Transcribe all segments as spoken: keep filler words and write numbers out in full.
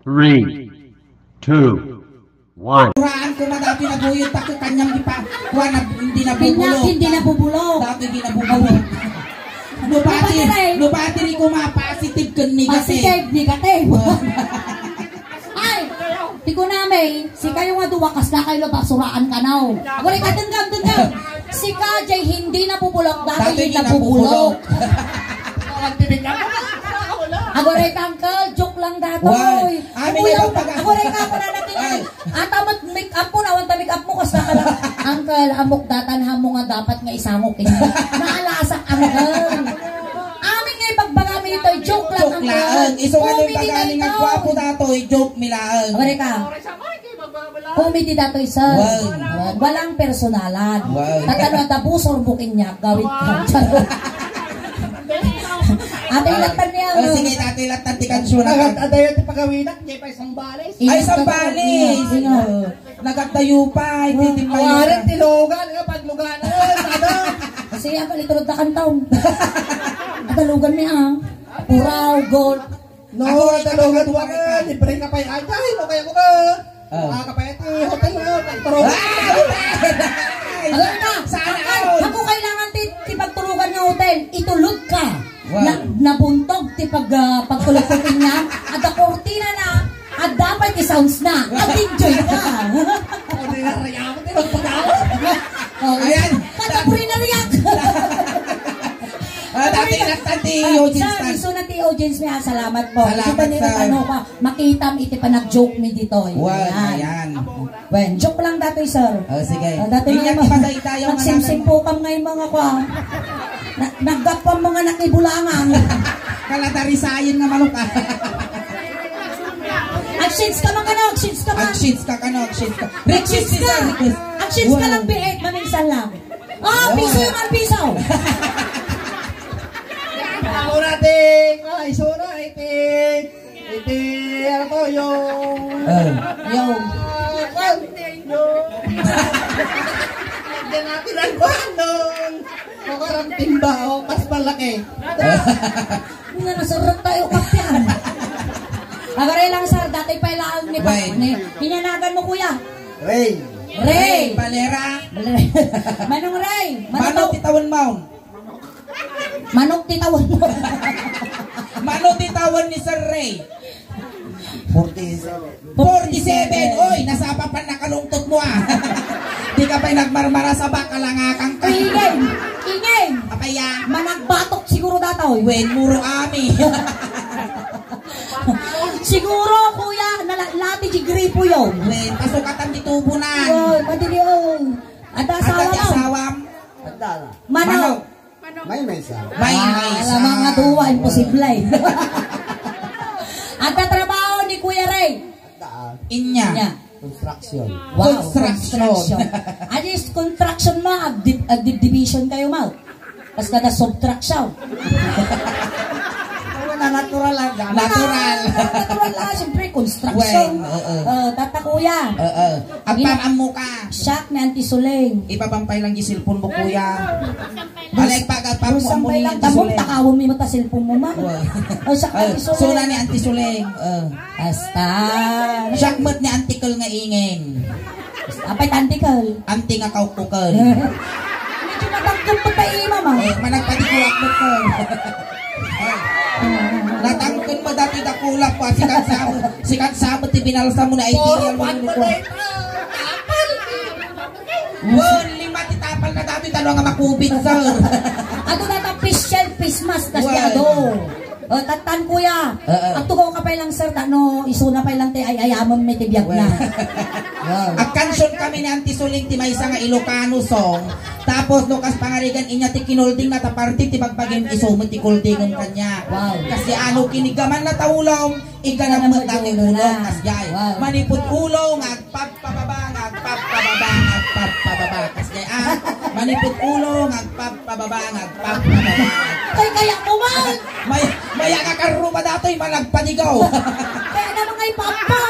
Three, two, one. Uraan ko na dati naguyod, ta kaniam di pa, kuwan, na, hindi nabubulok. Kaniam hindi nabubulok. Dati hindi nabubulok. Nubati, nubati rin ko ma-positive ken negative. Positive, negative. Ay, ti kunami, sikayo nga dua, kasla kayo la pasuraan kanaw. Aguray ka, denggem, denggem. Sika, jay hindi nabubulok, dati hindi nabubulok. Aguray ka, uncle, joke lang datoy. Aguray ka, ako na natin. Ata met make up mo, nawan ta make up mo, kasla ka lang. Uncle, ammok datan, haanmo nga dapat nga isango ken. Naalasak, uncle. Amin nga ibagbagami itoy, joke lang, uncle. Joke lang. Isu nga nung kagaling nga guwapo datoy, joke mi laeng. Aguray ka. Comedy datoy, sir. Wow. Walang personalan. Wow. Tatano, adda busor bukin niya, gawid ka. Charot. Ate, ilattan niya. Oh, sige, ate, ilattan ti kansyona. Adayo ti pagawinak, di pa isang balis. Ay, isang balis. Ingat, ingat. Oh. Nagagdayo pa, hindi din pa yun. Awaran ti lugan nga paglugan. Ano? Kasi ang kaliturod na kantaw. Ang talugan niya, ah. Puraw, gold. No, ako rin, talugan ako mo rin. Libre ka pa yan. Ay, mo kaya mo ka. Oh. Ah, kapaya ti hotel mo, pagturo. Ah, hotel! Alam ka, sana all. Ako kailangan ti, ti pagturugan nga hotel, itulod ka. Wow. Na, nabuntog ti pag, ah, pagkulot ko kaniam, adda kurtina na, adda pay ti sounds na, at enjoy ka. Ordinarya mo, ti magpagawa. Oh, ayan. Kada ordinarya. Ah, dati, ah, nagtanti, ah, audience sir, na. Isu na ti audience niya, salamat po. Salamat, sir. Ano pa, makitam iti panag-joke mi ditoy. Wow, ayan. Ayan. Wen, joke lang datoy, sir. Oh, sige. Oh, datoy. Inyat nga, ti madaydayaw nga nagsimsimpukam nga yung mga kwa. Na, naggapuam mga nakibulangan. Kalatarisayan nga manok, ah. Ag-shades ka man kano, ag-shades ka man. Ag-shades ka kano, ag-shades ka. Request, sir, request. Ag-shades ka lang, biit, maminsan lang. Oh, piso yung ang piso. Ako natin, ay, sura, itik. Iti, ano to, yung, ah, yung, ah, kwan, yung, lagyan natin ang kwan, nung, makarang timba, o, mas malaki. Nga nasurot tayo, kapyan. Agaray lang, sir, dati pa ilaan ni pa-, ni, inyanagan mo, kuya. Ray. Ray. Ray Valera. Manong Ray. Manong Ray. Manong Ray. Manok ti tawen mo. Mano ti tawen ni Sir Ray? Forty-seven. Forty-seven. Oy, nasapa pa nakalungtot mo, ah. Di ka pa'y nagmarmarasaba, kalangakan ka. Ingay. Ingay. Apaya. Managbatok siguro datoy. Wen, muro ami. Siguro, kuya, nala-, lati di gripo yun. Wen, pasukatan di tubo na. Oy, madili, oh. Ada asawa mo? Adda ti asawam? Adda na. Manok. Manok. May maysa. May maysa. Ah, alam nga duwa, imposible. Adda trabaho ni Kuya Ray. Adda, ah. Inya. Inya. Construction. Wow, construction. Construction. At least construction ma, agdi-, agdidivision kayo ma. Pas kada subtraction. Wala, natural lang. Natural. Natural lang, siyempre, construction. Wen, oo. Oh, tata kuya. Oo. Agpam-ammo ka. Shock ni Auntie Suling. Ipapampay lang di cellphone mo, kuya. Balik pa, agpam-ammo ni Auntie Suling. Takawon mi mata cellphone mo, ma. Wow. Oh, shock ni Auntie Suling. Suna ni Auntie Suling. Oh. Basta. Shock met ni Auntie Kel nga ingin. Apay ti Auntie Kel? Auntie nga kaukukel. Medyo matangkot pa tayo, mama. Eh, managpadigurak mo ko. Natangkot mo dati dakula pa, sikat sa, sikat sa mo, ti binalsa mo na, ay, oh, tiyal mo, ano ko. Tapal. Wow, lima ti tapal na dati, talo nga makubit, sir. Ato na ta, special face mask, tas wow. Yado. O, tattan, kuya. Oo. Agtugaw ka pay lang, sir, ta no, isuna pay lang ti ay-ayamen mi ti biag na. Well. Wow. Agkansion kami ni Auntie Suling ti maysa nga Ilocano song. Tapos, no, kas pangarigan, inya ti kinolding na ta parte ti bagbagim isu met ti koldingem kaniak. Wow. Kasi ano, kinigaman na ta ulom, iganam met dati ulo, kasjay. Wow. Manipud ulo nga agpab- Pababa nga agpabpababa nga agpabpababa. Kas kay, ah, manipud ulo nga agpabpababa nga agpabpababa. Ay, kaya mo man! May, may akakaruma datoy, managpadigaw. Kaya naman kay Papa.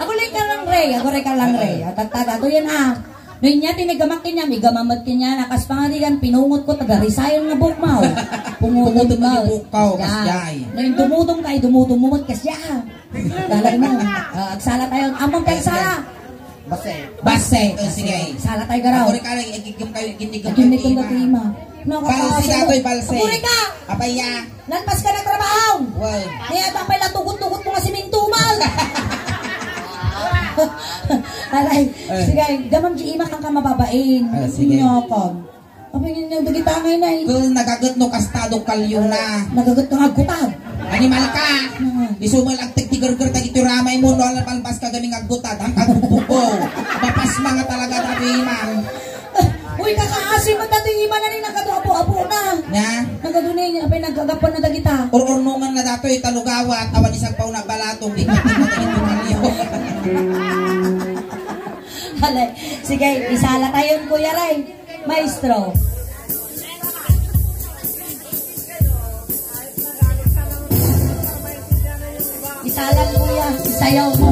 Aguray ka lang, Ray. Aguray ka lang, Ray. At tagtaga to yan, ah. No inya ti naigamak kenka, igamam met kenka, kas pangarigan, pinungotko, taga-resign nga bukmaw. Pungutom Pungutom nga met. Bukkaw, kasjay. No indumudom ka, idumudom mo met kasjay. Dalag mo. Ah, agsala tayo. Amon tayo sala. Base. Base. Eh, sige. Sala tayo, garaw. Ako rin ka lang, igigim kayo, igigim kayo, Igigim kayo, ima. Balse, Nakakaasim mo. Datoy, balse. Ako rin ka. Apaya. Nalpas ka na trabaho. Why? Kaya ba pala tugot-tugot mo nga simintuman? Aray, Eh. Sige, gamam di ima kang kamababain. Ah, sige. Nyokon. Apay nga dagita ngay na eh. Kung nagaget no kastado kalyo na. Nagaget ka nga agkutad. Animal ka. Hmm. Isu mo lang agtigtigerger dagiti ramay mo, no, alam palbas ka gaming agkutad. Ang kagbubugo. Mapasma nga talaga dati, ma'am. Uy, kakaasim mo dati, ima na rin, nagadu-apo-apo na. Nga? Nagadu na yun, apay nagagapan na dagita. Ururnungan na datoy, talugawat, awan isang pauna balatong, di ka na dagiti kalyo. Halay. Sige, isala tayo, Kuya Ray. Maestro. Isalam, kuya. Isayaw mo.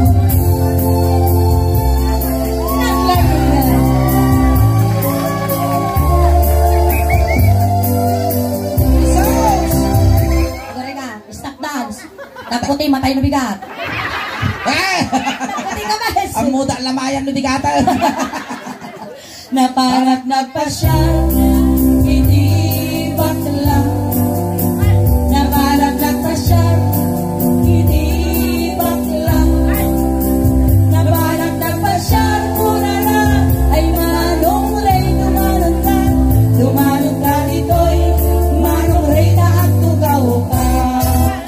Agore ka, stop dance. Tapos matay no bigat. Eh! Tapos ka, bes. Ang muda lamayan no bigat. Napanak nagpasyar iti bakla. Napanak nagpasyar iti bakla. Napanak nagpasyar kunana, "Ay, Manong Ray, tumanod ka, tumanod ka ditoy, Manong Ray, ta agtugaw ka."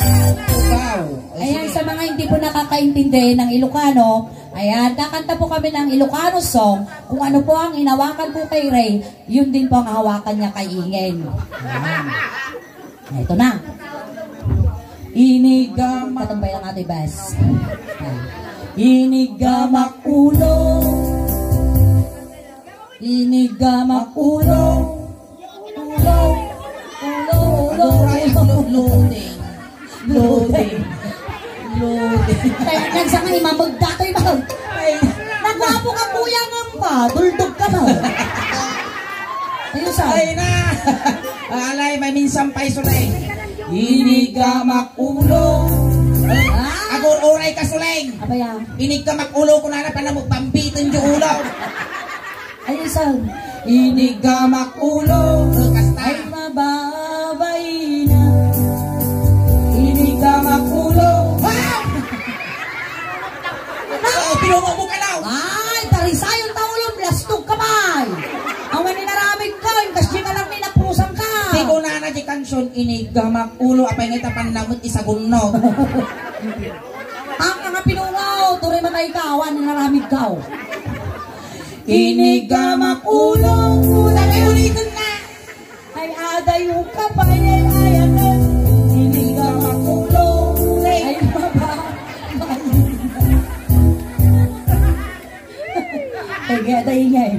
Agtugaw. Ayan, sa mga hindi po nakakaintindi ng Ilocano, ayan, kakanta po kami ng Ilocano song. Kung ano po ang hinawakan ko kay Ray, yun din po ang hawakan niya kay Ingen. Ayan. Ito na. Inigamak. Patambay lang ate Bas. Ayan. Inigamak ulo. Inigamak ulo. Ulo. Ulo, ulo. Aguray, ulo, ulo. Loading. Loading. Kaya nagsanga ni Mamag datoy ba? Ay. Nagwapo ka, kuya, nga ka. Duldog ka ba? Ayun sa. Ay na. Alay, may minsan pa isulay. Inigamak ulo. Ah? Agur-uray ka, Suleng. Apa yan? Inigamak ulo ko na na panamog pambitin yung ulo. Ayun sa. Inigamak ulo. Kasta. Ay, mababaina. Inigamak ulo. Ha? Oh, pinungo mo ka daw. Ay, tarisayon ta ulo, blastog ka, bay. Awan ni naramig ka, yung kasdi ka lang ni naprusang ka. Di ko na na di kansion, inigamak ulo, apay nga itapan namot isagunno. Ang mga pinungaw, tuloy matay ka, awan ni naramig ka, oh. Inigamak ulo. Dali, ulitin na. Ay, adayo ka pa, ay, ay, ay, ay. Inigamak ulo. Ay, baba. Ay, kaya tayo niya, eh.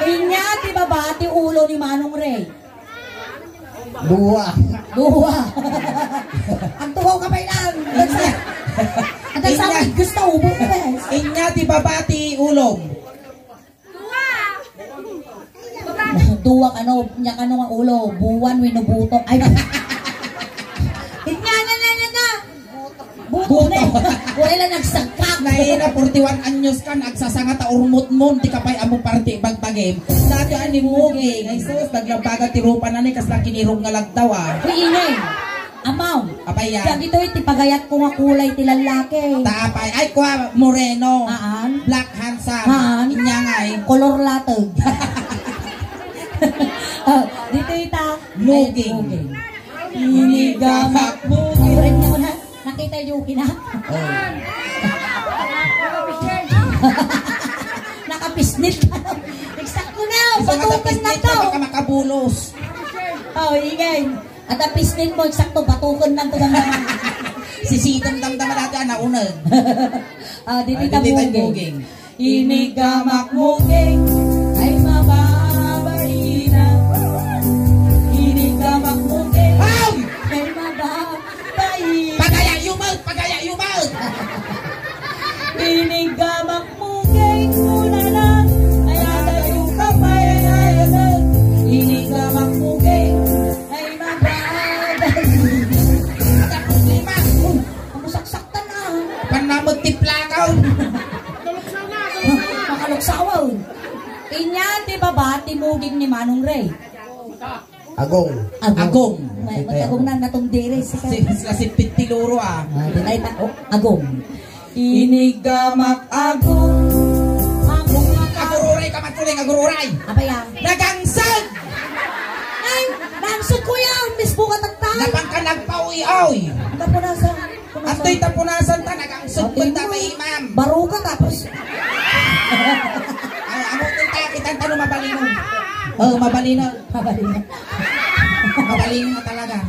Inya, ti baba, ti ulo ni Manong Ray. Dua. Dua. Ang tuhaw ka pa ilan. Ang tagsa-, ang tagsa-, Inya. Gusto, ubo ko, eh. Inya ti baba ti ulom. Dua kano, nya kano nga ulo, buwan, wenno buto. Ay, inya, na, na, na, na. Buto. Buto. Wala lang nagsagkak. Naina, forty-one anyos ka, nagsasanga ta urmot mo, di ka pa'y amo parte bagbagim. Dati ani muging, ay sus, naglabaga ti rupa na ni, kasla kinirog nga lagdaw, ah. Uy, ingay. Amaw. Apay yan? Dagitoy ti pagayat ko nga kulay ti lallaki. Ta apay? Ay, kwa, moreno. Haan? Black handsome. Haan? Inyangay. Kolor latag. Oh, ditoy ta. Muging. Ay, muging. Inigamak mo. Red na ko na. Nakita yung kina? Oh. Nakapisnit ka. Exact ko na. Gusto nga batukan na napisnit to. Baka makabulos. Oh, ingay. At ang pisnit mo, exacto, batukan na to. Sisitam damdama dati, ah, naunag. Ah, dito. Ay, ta dito tayo muging. Muging. Inigamak muging, ay mababaina. Inigamak muging, Ay! Ay mababaina. Pagaya yumaw! Pagaya yumaw! Inigamak muging, una na Ati muging ni Manong Ray. Agong. Agong. Agong. May, may agong na natong diri, sika. Si, si, si Pitiluro, ah. Ah, di tayo ta-, oh, agong. Inigamak agong. Agong, agong. Agururay ka, Matuling, agururay. Apa ya? Nagangsag! Ay, nangsag ko yan. Miss Buka Taktay. Napang ka nagpaoy-oy. Ang kapunasan. Antoy tapunasan ta, nagangsag. Okay, man ta, mo. May imam. Baro ka, tapos. Ay, amo, kita, kita, tano mabalino. Oh, mabalino. Mabalino. Mabalino na talaga.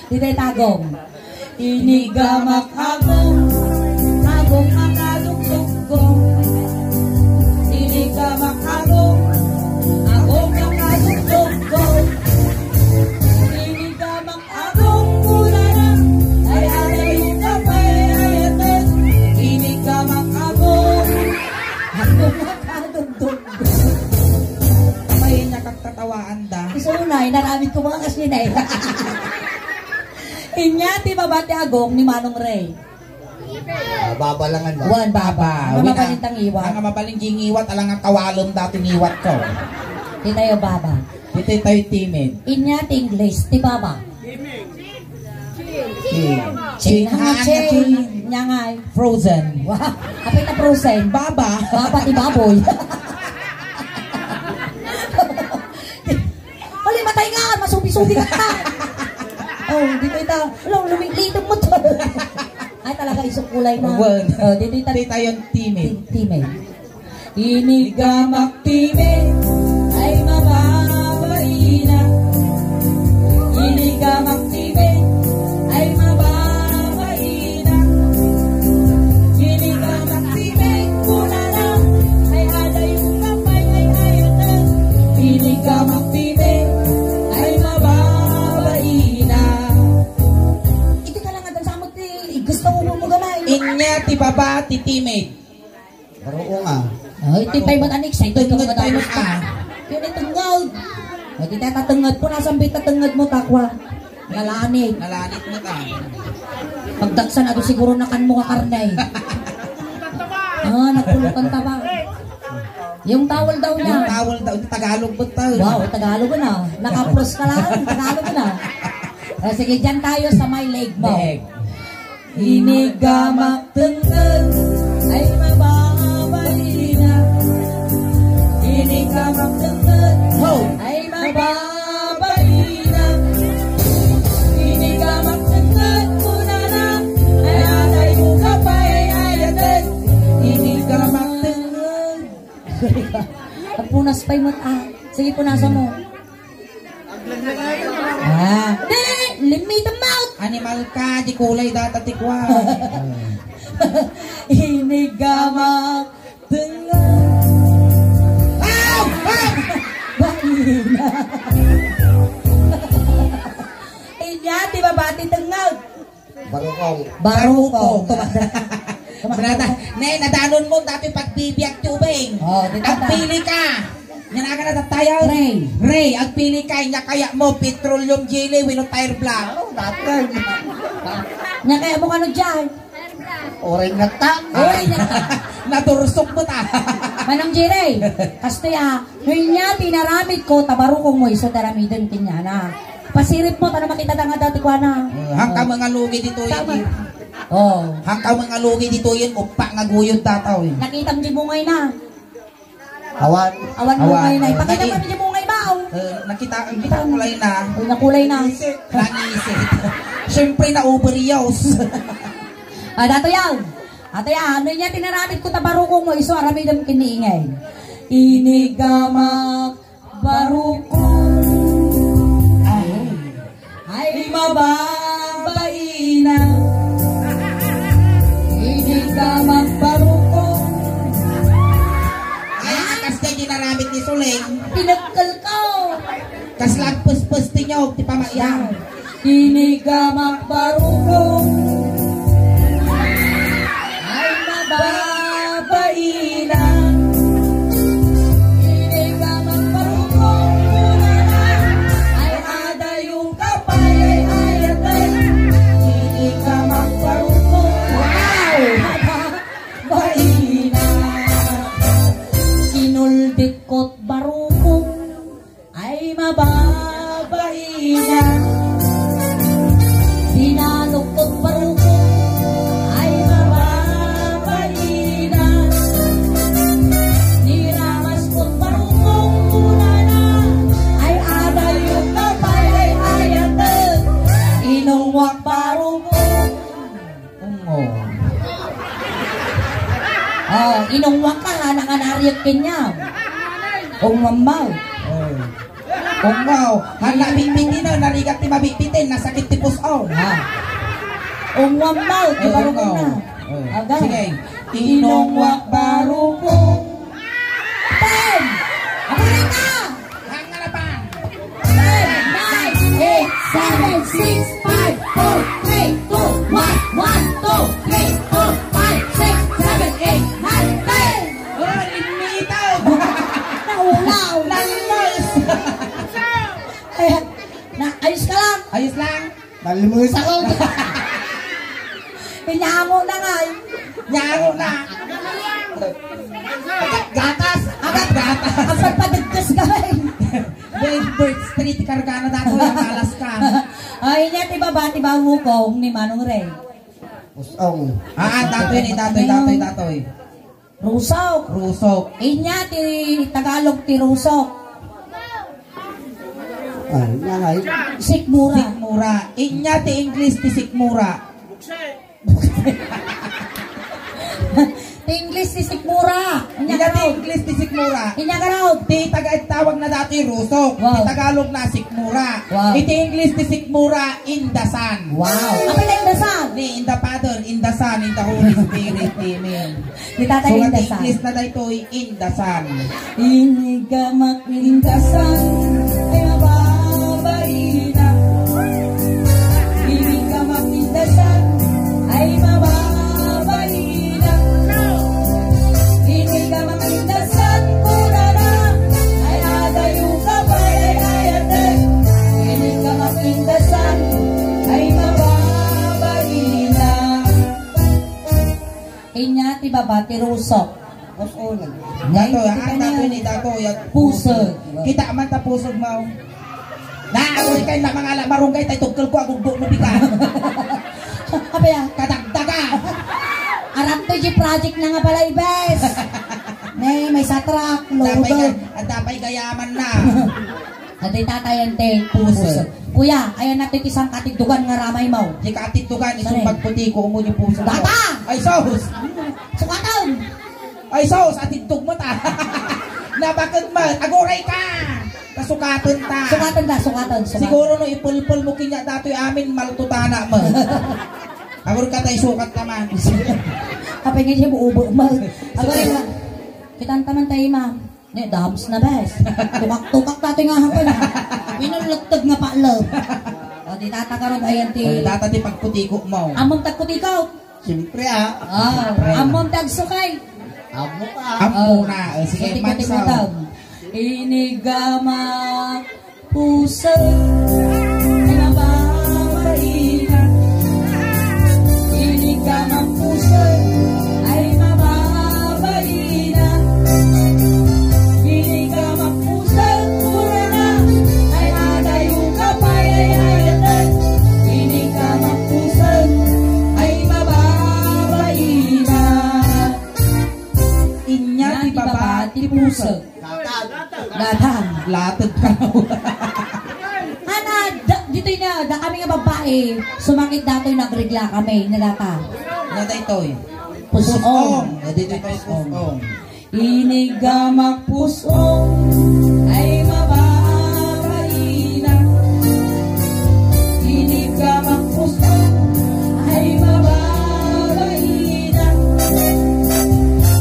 Di tayo tagong. Inigamak agong, agong makadugdugkong. Inigamak agong, agong makadugdugkong. Inigamak agong kunana, ay adayo ka pay ayaten. Inigamak agong, agong makadugdugkong. Ay, nakagtatawaan da. Isu na, inaramid ko mga kasi na eh. Inya ti baba ti agong ni Manong Ray. Ah, baba lang, ano? Wan, baba. Ang mabalin ta ngiwat. Ang mabalin di ngiwat, alang nga kawalem dati ngiwat ko. Di tayo baba. Di tayo timid. Inya ti English, ti baba. Chin. Chin. Chin. Anya nga chin. Anya nga, eh. Frozen. Wow. Apay na frozen? Baba. Baba ti baboy. Palimatay nga, masubi-subi ka ta. Oh, di ko ita. Alam, lumiglitom mo to. Ay, talaga, isok kulay na. Wan. Oh, di, di ta-, Di tayo timid. Ti-, timid. Inigamak timid, ay mababaina. Inigamak timid, ay mababaina. Inigamak timid, kunana, ay adayo ka pay ay ayaten. Inigamak timid, ay mababaina. Iti ka lang, adan sa amot ti gusto mo mo gamay. Inya ti baba, ti timid. Baro ko nga. Ay, ti pay man, excited ka. Tengnged pay man, ah. Yun, itengnged. Ay, di tayo tatengnged po. Nasaan ba itatengnged mo, takwa? Nalanit. Nalanit mo ka. Pagdaksan, ado siguro nakan mo ka karne. Ah, nagpulutan ta ba? Yung towel daw niya. Yung towel daw. Tagalog ba tayo? Wow, Tagalog na. Nakapros ka lang. Tagalog na. Ah, sige, dyan tayo sa may leg mo. Leg. Inigamak tengnged, ay mababaina. Inigamak tengnged, ho, ay mababaina. Inigamak tengnged, kunana, ay adayo ka pay ay ayaten. Inigamak tengnged. Agpunas pay met, ah. Sige, punasan mo. Ah. Di, limitan mo. Animal ka, di kulay data ti kua. Inigamak tengnged. Aw! Aw! Baina. Inya ti baba ti tengnged. Barukong. Barukong. Barukong. Tumanda-, tumanda-, Brada, ne, nadanon mo dati pagbibiag ti ubing. Oh, di tanda. Agpili ka. Yan aga na tatayo. Ray. Ray, agpili ka. Inya kaya mo, petroleum jelly, wenno Tire Black. Oh, dati. Inya kaya mo kano dyan? Oray nga ta. Oray nga ta. Natursok mo ta. Manong Jerry, kastoy, ah, no inya ti inaramid ko, ta barukong mo, isu ti aramiden kenkuana. Pasirip mo, ta no makita da nga dati kuana. Eh, hangka mga lugi dito yun. Tama. Oh. Hangka mga lugi dito yun, upa nga guyod dataw, eh. Nakita mo di bungay na. Awan. Awan mo. Awan. Ngay na. Ipakita mo di bungay ba, oh. Eh, nakita, ang kita kulay na. Oh, nakulay na. Nangisit. Siyempre, na-overuse. Ah, dato yaw. Ato ya, ano inya ti inaramid ko ta barukong mo, isu aramidem ken ni Ingay. Inigamak barukong. Ay. Ay, mababaina. Inigamak barukong. Ay, kasla ti inaramid ni Suling. Pinagkal ko. Kasla agpespes ti niyog, ti pamayan. Inigamak barukong. Ay, mababaina. Inigamak barukong. Ay, adayo ka pay ay ayaten. Inigamak barukong. Wow! Baina. Kinuldit ko't barukong. Babaina, dinalok ko barukong ay mababaina. Niramas ko barukong kunana ay adayo ka pay ay ayatek. Inungwak barukong. Ungo. Oh, inungwak ka ha, nakanariek kenya. Ungwam mo. Oh. Ungo. Hala, bitbitin na, narigat ti mabitbitin, nasakit ti pus-aw. Ha? Ungwam mo, ti Eh, barukong ungo. na. Oh. Aga. Sige. Inungwak barukong. Ten! Abarita! Hangarapan! Ten, nine, eight, seven, six, five, four, three, two, one, one, two, three, four, five, six, seven, eight, nine, ten! Oh, initaw! Naulaw! Nalmas! Ayan. Na, ayos ka lang? Ayos lang. Nalimus ako. Pinyango na nga eh. Nyango na. Gatas. Agat gatas. Ang pagpadagkas ka eh. Wait, birth straight, karga na dako, yung malas ka. Ay, niya, ti baba, ti bawukong ni Manong Ray. Usong. Ah, ah, datoy ni, datoy, datoy, datoy. Rusok. Rusok. Inya ti Tagalog ti rusok. Ah, nanay. Sikmura. Sikmura. Inya ti English ti sikmura. Ti English ti sikmura. Inya Inya ti garod. English ti sikmura. Inya garod. Ti taga tawag na dati rusok. Wow. Ti Tagalog na sikmura. Wow. Iti English ti sikmura, indasan. Wow. Apa na indasan? Ni in the Father, in the Son, in the Holy Spirit. Amen. Ni Tatay So, Indasan. English na daytoy, indasan. Inigamak indasan, ay mababaina. Inigamak indasan, ay mababaina. Inigamak indasan, kunana, ay adayo ka pay ay ayatek. Inigamak indasan, ay mababaina. Inya ti baba ti rusok. Pusog. Datoy, Ay, ah, kita datoy niya. ni datoy, ah, Pusog. Kita man ta pusog mo. Na, ako ikay na mga ala, marunggay tay tugkol ko, agugbo no bika. Apa ya? Kadagdaga. Aram to di project na nga pala, ibes. May, may satrak, Dapay lodo. ga-, dapay gayaman na. Adi tatayan ti Pusog. Pusog. Kuya, ayan natin ti sangkatiddugan nga ramay mo. Di katiddugan, Saan eh? isumpag puti ko, umo yung puso mo. Data! Ay, sus! Sukatan! Ay, sus! Atiddog mo ta! Nabakag mo! Aguray ka! Kasukatan ta! Sukatan ta, sukatan, sukatan. Siguro no ipulpul mo kinya datoy amin, maltutana mo. Agur ka tayo sukat naman. Kapag nga siya buubo mo. Aguray na. Kitan taman tayo, ma'am. Ne, dams na, bes. Tukak-tukak dati nga hapon, ha? Pinulagtag nga paalab. O, di tata karon, ayan ti O, di tata ti pagputiko mo. Amom tagputiko. Siyempre, ah. Ah, Siyempre. Amom tagsukay. Amo ka. Amo Oh. na. O, sige, Suti-kuti mansaw. mo tam. Inigamak Pusag ay mababaina. Inigamak pusag ay mababaina. Inigamak pusag kurana ay adayo ka pay ay ayatan. Inigamak pusag ay mababaina. Inya ti baba ti pusag. Gatag. Gatag. Latag ka. Ana, da, ditoy na, da kami nga babae, sumakit datoy nagregla kami, na data. Nga daytoy. Pusong. Pusong. Nga ditoy tayo pusong. Inigamak pusong ay mababaina. Inigamak pusong ay mababaina.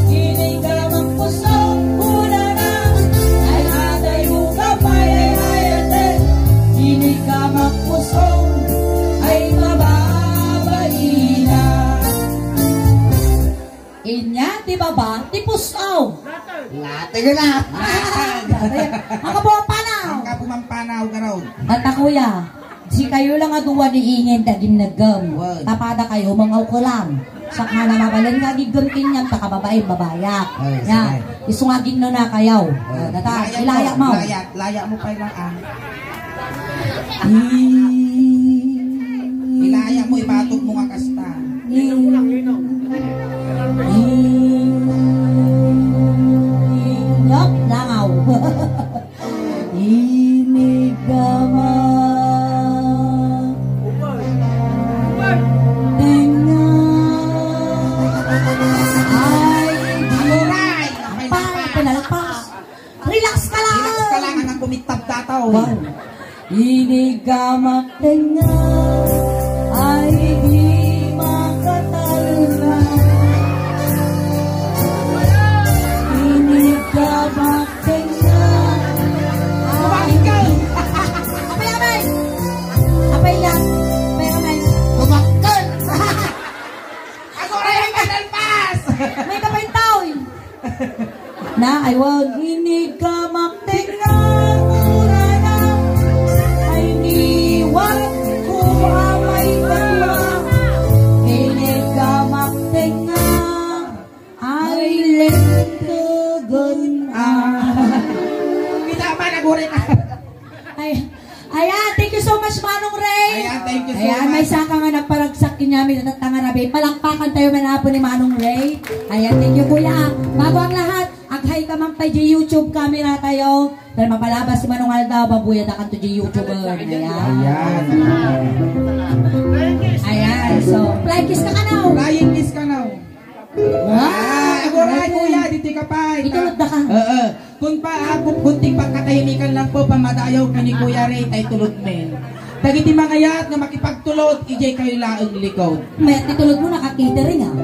Inigamak pusong kunana ay adayo ka pay ay ayaten. Inigamak pusong ay mababaina. Inya ti baba ti pus-aw. Latag na. Ang kabuang panaw. Ang kabuang panaw, garod. At ako ya. Sika Kayo lang a dua ni Ingen dagiti naggem. Wen. Tapada kayo, mangawkelam. Sakana mabalin nga agiggem kenka ta kababain, babayak. Ay, ya, sige. Isu nga aginnanakayo. Ay. Ah, data, ilaya mo. Ilaya, ilaya mo pa lang, ah. Ilaya mo, ibatok mo nga kasta. Yup, langaw. Inigama. Tenga. Ay, aguray. Apa, pinalpas. Relax ka lang. Relax ka lang, anak, kumitab dataw. Wow. Inigama. Tenga, ay di makatalna. Inigama, tenga, ay. Apay, apay? Apay yan? Apay, apay? Tumakkel! Aguray, pinalpas! May kapay tao, eh. Na, ay, wag. Inigama, tenga, murana. Ay, niwan ko, amay, kama. Inigama, tenga. Ay, lentegan, ah. Kita pa, naguri ka. Ay, ayan, thank you so much, Manong Ray. Ayan, thank you so much. Ayan, may saka nga nagparagsak kaniami tatta nga rabii. Palakpakan tayo man apo ni Manong Ray. Ayan, thank you, Kuya. Bago ang lahat, ag-hi ka man pay di YouTube camera tayo. Dahil mapalabas si Manong Aldaw, babuya da kanto di YouTuber. Ayan. Ayan. Ayan, so, flying kiss ka kanaw. Flying kiss kanaw. Wow! Ah, aguray, kuya, ditoy ka pay. Itulod da ka. Oo. Kun pa, ah, kun, kunting pagkatahimikan lang po, pamadayaw ka ni Kuya Ray, tay tulod men. Dagiti mangayat nga makipagtulod, idiay kayo laeng likod. Mayat ti tulod mo, naka-catering, ah.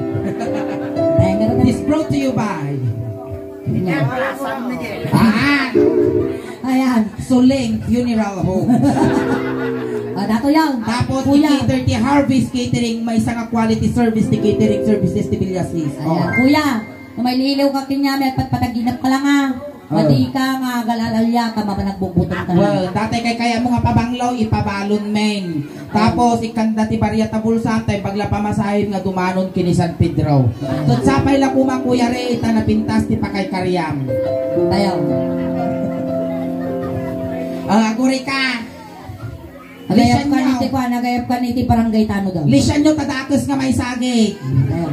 This brought to you by. Ah! Ayan. Suling Funeral Home. Ah, dato yan. Tapos, Kuya. I-cater ti Harvest Catering, maysa nga quality service ti catering services ti Villasis. Ayan, oh. Kuya, no mailiwliw ka kaniami, agpatpataginep ka lang, ah. Oh. Madi ka nga agalalalya, ta mapanagbubutang ka lang. Well, dati kay kaya mo nga pabanglaw, ipabalon, men. Tapos, ikkanda ti barriat a bulsa, tay bagla pamasahem nga dumanon ken ni San Pedro. Ket sapay la koma, Kuya Ray, ta napintas ti pakaykariam. Tayo. Ah, aguray ka. Agayap ka ni ti kuan, agayap ka ni ti barangay tano daw. Lisianyo, ta dakes nga maisagik. Tayo.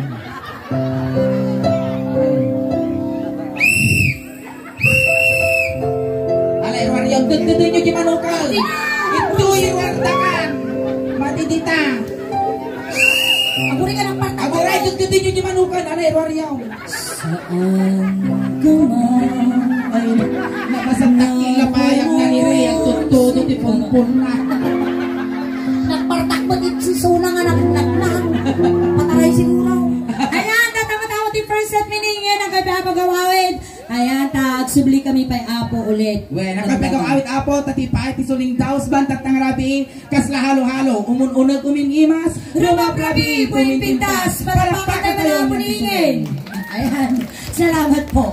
Ala, iruar yan. Dagdagan nyo di manukan. Ito, iruar takan. Matidita. Aguray ka ng pantakan. Aguray, dagdagan nyo di manukan. Ala, iruar yan. Saan ka man? Ay, nabasag takila payag na ni Rey. Ang tutudo ti pumpun na. Nagpartak mo di si Suna nga naglagnag. Pataray siguro. Ayan, tatama-tama ti first set meaning yan ang kaya pag-awawid. Ayan, ta, agsubli kami pay Apo ulit. Well, nakapagaw awit Apo, tati pa, ti suling daus, bantat ng rabi, kasla halo-halo, umun-unag umin-imas, rumaprabi, puminpintas, palakpakan tayo ng Apo ni Ingin. Ayan, salamat po.